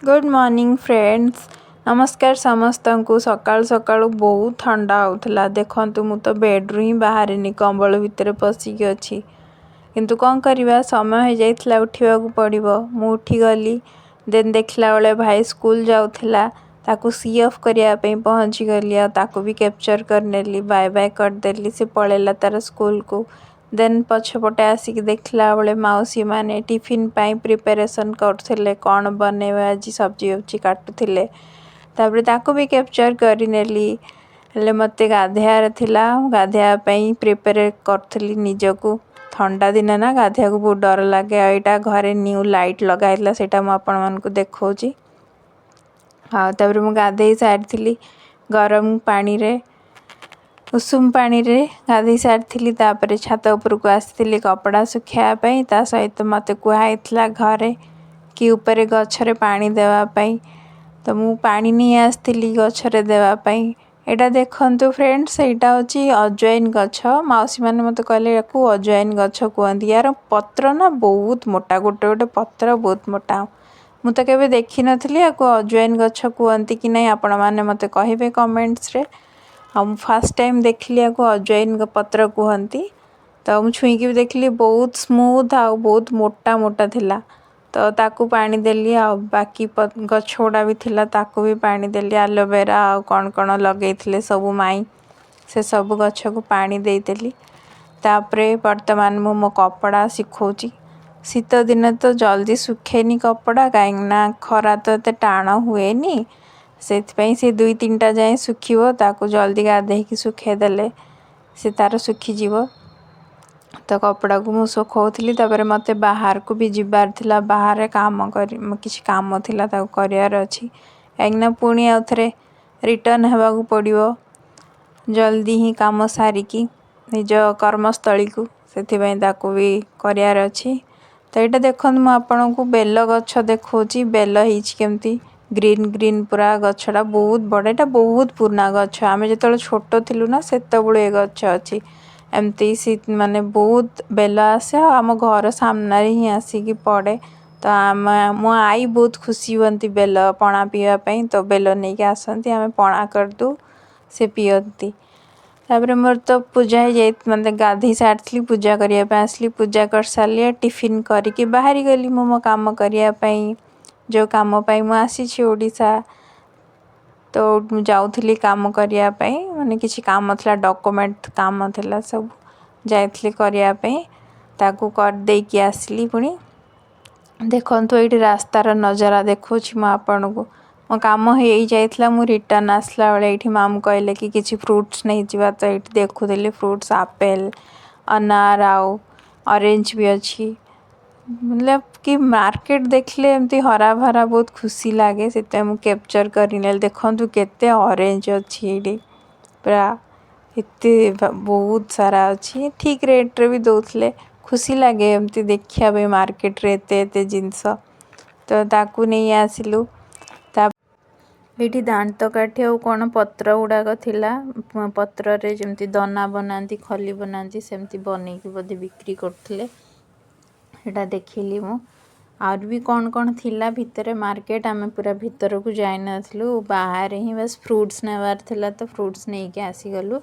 Good morning friends, ନମସ୍କାର ସମସ୍ତଙ୍କୁ। ସକାଳୁ ସକାଳୁ ବହୁତ ଥଣ୍ଡା ହେଉଥିଲା। ଦେଖନ୍ତୁ, ମୁଁ ତ ବେଡ଼୍ରୁ ହିଁ ବାହାରିନି, କମ୍ବଳ ଭିତରେ ପଶିକି ଅଛି। କିନ୍ତୁ କ'ଣ କରିବା, ସମୟ ହେଇଯାଇଥିଲା, ଉଠିବାକୁ ପଡ଼ିବ। ମୁଁ ଉଠିଗଲି। ଦେନ୍ ଦେଖିଲା ବେଳେ ଭାଇ ସ୍କୁଲ ଯାଉଥିଲା, ତାକୁ ସି ଅଫ୍ କରିବା ପାଇଁ ପହଞ୍ଚିଗଲି ଆଉ ତାକୁ ବି କ୍ୟାପଚର୍ କରିନେଲି। ବାଏ ବାଏ କରିଦେଲି, ସେ ପଳେଇଲା ତାର ସ୍କୁଲକୁ। ଦେନ୍ ପଛପଟେ ଆସିକି ଦେଖିଲା ବେଳେ ମାଉସୀ ମାନେ ଟିଫିନ୍ ପାଇଁ ପ୍ରିପାରେସନ୍ କରୁଥିଲେ, କ'ଣ ବନେଇବେ ଆଜି, ସବଜି ଫବଜି କାଟୁଥିଲେ। ତାପରେ ତାକୁ ବି କ୍ୟାପଚର୍ କରିନେଲି। ହେଲେ ମୋତେ ଗାଧେଇବାର ଥିଲା, ଗାଧେଇବା ପାଇଁ ପ୍ରିପେୟାର କରୁଥିଲି ନିଜକୁ। ଥଣ୍ଡା ଦିନ ନା, ଗାଧେଇବାକୁ ବହୁତ ଡର ଲାଗେ। ଆଉ ଏଇଟା ଘରେ ନ୍ୟୁ ଲାଇଟ୍ ଲଗା ହେଇଥିଲା, ସେଇଟା ମୁଁ ଆପଣମାନଙ୍କୁ ଦେଖାଉଛି। ଆଉ ତାପରେ ମୁଁ ଗାଧେଇ ସାରିଥିଲି, ଗରମ ପାଣିରେ, ଉଷୁମ ପାଣିରେ ଗାଧେଇ ସାରିଥିଲି। ତାପରେ ଛାତ ଉପରକୁ ଆସିଥିଲି କପଡ଼ା ଶୁଖାଇବା ପାଇଁ। ତା ସହିତ ମୋତେ କୁହାହେଇଥିଲା ଘରେ କି ଉପରେ ଗଛରେ ପାଣି ଦେବା ପାଇଁ, ତ ମୁଁ ପାଣି ନେଇ ଆସିଥିଲି ଗଛରେ ଦେବା ପାଇଁ। ଏଇଟା ଦେଖନ୍ତୁ ଫ୍ରେଣ୍ଡସ୍, ଏଇଟା ହେଉଛି ଅଜୱାଇନ ଗଛ। ମାଉସୀମାନେ ମୋତେ କହିଲେ ୟାକୁ ଅଜୱାଇନ ଗଛ କୁହନ୍ତି। ୟାର ପତ୍ର ନା ବହୁତ ମୋଟା, ଗୋଟେ ଗୋଟେ ପତ୍ର ବହୁତ ମୋଟା। ମୁଁ ତ କେବେ ଦେଖିନଥିଲି। ୟାକୁ ଅଜୱାଇନ ଗଛ କୁହନ୍ତି କି ନାହିଁ, ଆପଣମାନେ ମୋତେ କହିବେ କମେଣ୍ଟସରେ। ଆଉ ମୁଁ ଫାର୍ଷ୍ଟ ଟାଇମ୍ ଦେଖିଲି ୟାକୁ ଅଜୱାଇନ ପତ୍ର କୁହନ୍ତି। ତ ମୁଁ ଛୁଇଁକି ବି ଦେଖିଲି, ବହୁତ ସ୍ମୁଥ୍ ଆଉ ବହୁତ ମୋଟା ମୋଟା ଥିଲା। ତ ତାକୁ ପାଣି ଦେଲି ଆଉ ବାକି ଗଛ ଗୁଡ଼ା ବି ଥିଲା, ତାକୁ ବି ପାଣି ଦେଲି। ଆଲୋଭେରା ଆଉ କ'ଣ କ'ଣ ଲଗେଇଥିଲେ ସବୁ ମାଇଁ, ସେ ସବୁ ଗଛକୁ ପାଣି ଦେଇଦେଲି। ତାପରେ ବର୍ତ୍ତମାନ ମୁଁ ମୋ କପଡ଼ା ଶୁଖଉଛି। ଶୀତ ଦିନେ ତ ଜଲ୍ଦି ଶୁଖେନି କପଡ଼ା, କାହିଁକିନା ଖରା ତ ଏତେ ଟାଣ ହୁଏନି। ସେଥିପାଇଁ ସେ 2-3ଟା ଯାଏଁ ଶୁଖିବ। ତାକୁ ଜଲ୍ଦି ଗାଧେଇକି ଶୁଖେଇଦେଲେ ସେ ତାର ଶୁଖିଯିବ। ତ କପଡ଼ାକୁ ମୁଁ ଶୁଖଉଥିଲି। ତାପରେ ମୋତେ ବାହାରକୁ ବି ଯିବାର ଥିଲା, ବାହାରେ କାମ କରି କିଛି କାମ ଥିଲା, ତାକୁ କରିବାର ଅଛି, କାହିଁକିନା ପୁଣି ଆଉ ଥରେ ରିଟର୍ଣ୍ଣ ହେବାକୁ ପଡ଼ିବ ଜଲ୍ଦି ହିଁ କାମ ସାରିକି ନିଜ କର୍ମସ୍ଥଳୀକୁ। ସେଥିପାଇଁ ତାକୁ ବି କରିବାର ଅଛି। ତ ଏଇଟା ଦେଖନ୍ତୁ, ମୁଁ ଆପଣଙ୍କୁ ବେଲ ଗଛ ଦେଖାଉଛି। ବେଲ ହେଇଛି କେମିତି ଗ୍ରୀନ୍ ଗ୍ରୀନ୍ ପୁରା। ଗଛଟା ବହୁତ ବଡ଼, ଏଇଟା ବହୁତ ପୁରୁଣା ଗଛ। ଆମେ ଯେତେବେଳେ ଛୋଟ ଥିଲୁ ନା, ସେତେବେଳୁ ଏ ଗଛ ଅଛି। ଏମିତି ମାନେ ବହୁତ ବେଲ ଆସେ ଆଉ ଆମ ଘର ସାମ୍ନାରେ ହିଁ ଆସିକି ପଡ଼େ। ତ ଆମେ, ମୋ ଆଈ ବହୁତ ଖୁସି ହୁଅନ୍ତି ବେଲ ପଣା ପିଇବା ପାଇଁ। ତ ବେଲ ନେଇକି ଆସନ୍ତି, ଆମେ ପଣା କରିଦେଉ, ସେ ପିଅନ୍ତି। ତାପରେ ମୋର ତ ପୂଜା ହେଇଯାଇ, ମାନେ ଗାଧେଇ ସାରିଥିଲି, ପୂଜା କରିବା ପାଇଁ ଆସିଲି। ପୂଜା କରିସାରିଲି, ଟିଫିନ୍ କରିକି ବାହାରି ଗଲି ମୁଁ ମୋ କାମ କରିବା ପାଇଁ, ଯେଉଁ କାମ ପାଇଁ ମୁଁ ଆସିଛି ଓଡ଼ିଶା। ତ ମୁଁ ଯାଉଥିଲି କାମ କରିବା ପାଇଁ, ମାନେ କିଛି କାମ ଥିଲା, ଡକୁମେଣ୍ଟ କାମ ଥିଲା ସବୁ, ଯାଇଥିଲି କରିବା ପାଇଁ। ତାକୁ କରିଦେଇକି ଆସିଲି ପୁଣି। ଦେଖନ୍ତୁ, ଏଇଠି ରାସ୍ତାର ନଜାରା ଦେଖାଉଛି ମୁଁ ଆପଣଙ୍କୁ। ମୋ କାମ ହେଇଯାଇଥିଲା। ମୁଁ ରିଟର୍ଣ୍ଣ ଆସିଲା ବେଳେ ଏଇଠି ମାମୁଁ କହିଲେ କି କିଛି ଫ୍ରୁଟ୍ସ ନେଇଯିବା। ତ ଏଇଠି ଦେଖୁଥିଲି ଫ୍ରୁଟ୍ସ, ଆପେଲ୍, ଅନାର ଆଉ ଅରେଞ୍ଜ ବି ଅଛି। ମତଲବ କି ମାର୍କେଟ ଦେଖିଲେ ଏମିତି ହରା ଭରା ବହୁତ ଖୁସି ଲାଗେ, ସେଥିପାଇଁ ମୁଁ କ୍ୟାପଚର୍ କରିନେଲି। ଦେଖନ୍ତୁ, କେତେ ଅରେଞ୍ଜ ଅଛି ଏଇଠି, ପୁରା ଏତେ ବହୁତ ସାରା ଅଛି। ଠିକ୍ ରେଟ୍ରେ ବି ଦେଉଥିଲେ। ଖୁସି ଲାଗେ ଏମିତି ଦେଖିବା ପାଇଁ ମାର୍କେଟରେ ଏତେ ଏତେ ଜିନିଷ। ତ ତାକୁ ନେଇ ଆସିଲୁ। ତା ଏଇଠି ଦାନ୍ତକାଠି ଆଉ କ'ଣ ପତ୍ର ଗୁଡ଼ାକ ଥିଲା। ପତ୍ରରେ ଯେମିତି ଦନା ବନାନ୍ତି, ଖଲି ବନାନ୍ତି, ସେମିତି ବନେଇକି ବୋଧେ ବିକ୍ରି କରୁଥିଲେ, ସେଇଟା ଦେଖିଲି ମୁଁ। ଆହୁରି ବି କ'ଣ କ'ଣ ଥିଲା ଭିତରେ ମାର୍କେଟ, ଆମେ ପୁରା ଭିତରକୁ ଯାଇନଥିଲୁ। ବାହାରେ ହିଁ ବାସ୍ ଫ୍ରୁଟ୍ସ ନେବାର ଥିଲା, ତ ଫ୍ରୁଟ୍ସ ନେଇକି ଆସିଗଲୁ।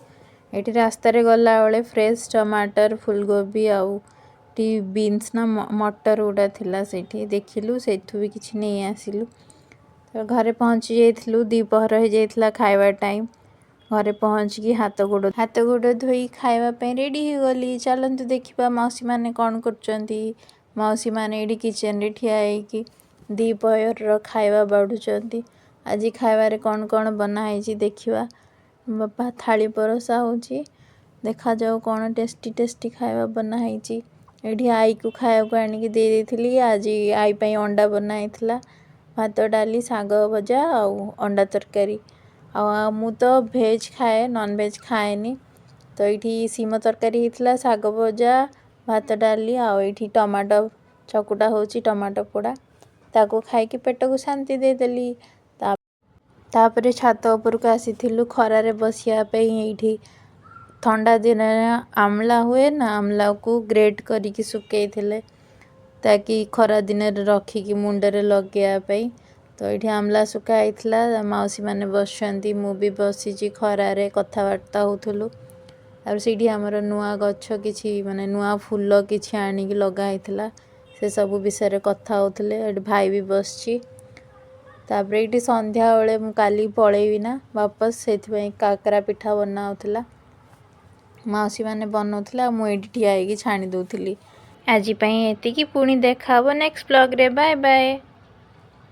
ଏଇଠି ରାସ୍ତାରେ ଗଲାବେଳେ ଫ୍ରେଶ୍ ଟମାଟର, ଫୁଲକୋବି ଆଉ ଟି ବିନ୍ସ ନା ମଟର ଗୁଡ଼ା ଥିଲା ସେଇଠି, ଦେଖିଲୁ, ସେଇଠୁ ବି କିଛି ନେଇ ଆସିଲୁ। ତ ଘରେ ପହଞ୍ଚି ଯାଇଥିଲୁ, ଦ୍ୱିପହର ହେଇଯାଇଥିଲା ଖାଇବା ଟାଇମ୍। ଘରେ ପହଞ୍ଚିକି ହାତ ଗୋଡ଼ ଧୋଇ ଖାଇବା ପାଇଁ ରେଡ଼ି ହେଇଗଲି। ଚାଲନ୍ତୁ ଦେଖିବା ମାଉସୀମାନେ କ'ଣ କରୁଛନ୍ତି। ମାଉସୀମାନେ ଏଇଠି କିଚେନରେ ଠିଆ ହେଇକି ଦ୍ୱିପହରର ଖାଇବା ବାଢ଼ୁଛନ୍ତି। ଆଜି ଖାଇବାରେ କ'ଣ କ'ଣ ବନା ହେଇଛି ଦେଖିବା। ବାପା ଥାଳି ପରସା ହେଉଛି, ଦେଖାଯାଉ କ'ଣ ଟେଷ୍ଟି ଟେଷ୍ଟି ଖାଇବା ବନା ହେଇଛି। ଏଇଠି ଆଈକୁ ଖାଇବାକୁ ଆଣିକି ଦେଇ ଦେଇଥିଲି। ଆଜି ଆଈ ପାଇଁ ଅଣ୍ଡା ବନା ହେଇଥିଲା, ଭାତ, ଡାଲି, ଶାଗ ଭଜା ଆଉ ଅଣ୍ଡା ତରକାରୀ। ଆଉ ମୁଁ ତ ଭେଜ୍ ଖାଏ, ନନଭେଜ୍ ଖାଏନି। ତ ଏଇଠି ଶିମ ତରକାରୀ ହେଇଥିଲା, ଶାଗ ଭଜା, ଭାତ, ଡାଲି ଆଉ ଏଇଠି ଟମାଟୋ ଚକୁଟା ହେଉଛି, ଟମାଟୋ ପୋଡ଼ା। ତାକୁ ଖାଇକି ପେଟକୁ ଶାନ୍ତି ଦେଇଦେଲି। ତାପରେ ଛାତ ଉପରକୁ ଆସିଥିଲୁ ଖରାରେ ବସିବା ପାଇଁ। ଏଇଠି ଥଣ୍ଡା ଦିନରେ ଆମ୍ଲା ହୁଏ ନା, ଆମ୍ଲାକୁ ଗ୍ରେଟ୍ କରିକି ଶୁଖେଇଥିଲେ, ତାକି ଖରା ଦିନରେ ରଖିକି ମୁଣ୍ଡରେ ଲଗେଇବା ପାଇଁ। ତ ଏଇଠି ଆମ୍ଲା ଶୁଖା ହେଇଥିଲା, ମାଉସୀମାନେ ବସିଛନ୍ତି, ମୁଁ ବି ବସିଛି ଖରାରେ, କଥାବାର୍ତ୍ତା ହେଉଥିଲୁ। ଆଉ ସେଇଠି ଆମର ନୂଆ ଗଛ କିଛି, ମାନେ ନୂଆ ଫୁଲ କିଛି ଆଣିକି ଲଗା ହେଇଥିଲା, ସେସବୁ ବିଷୟରେ କଥା ହେଉଥିଲେ। ଏଠି ଭାଇ ବି ବସିଛି। ତାପରେ ଏଇଠି ସନ୍ଧ୍ୟାବେଳେ ମୁଁ କାଲି ପଳେଇବି ନା ବାପସ, ସେଇଥିପାଇଁ କାକରା ପିଠା ବନା ହେଉଥିଲା। ମାଉସୀମାନେ ବନଉଥିଲେ ଆଉ ମୁଁ ଏଇଠି ଠିଆ ହେଇକି ଛାଣି ଦେଉଥିଲି। ଆଜି ପାଇଁ ଏତିକି, ପୁଣି ଦେଖା ହେବ ନେକ୍ସଟ ବ୍ଲଗ୍ରେ। Bye bye.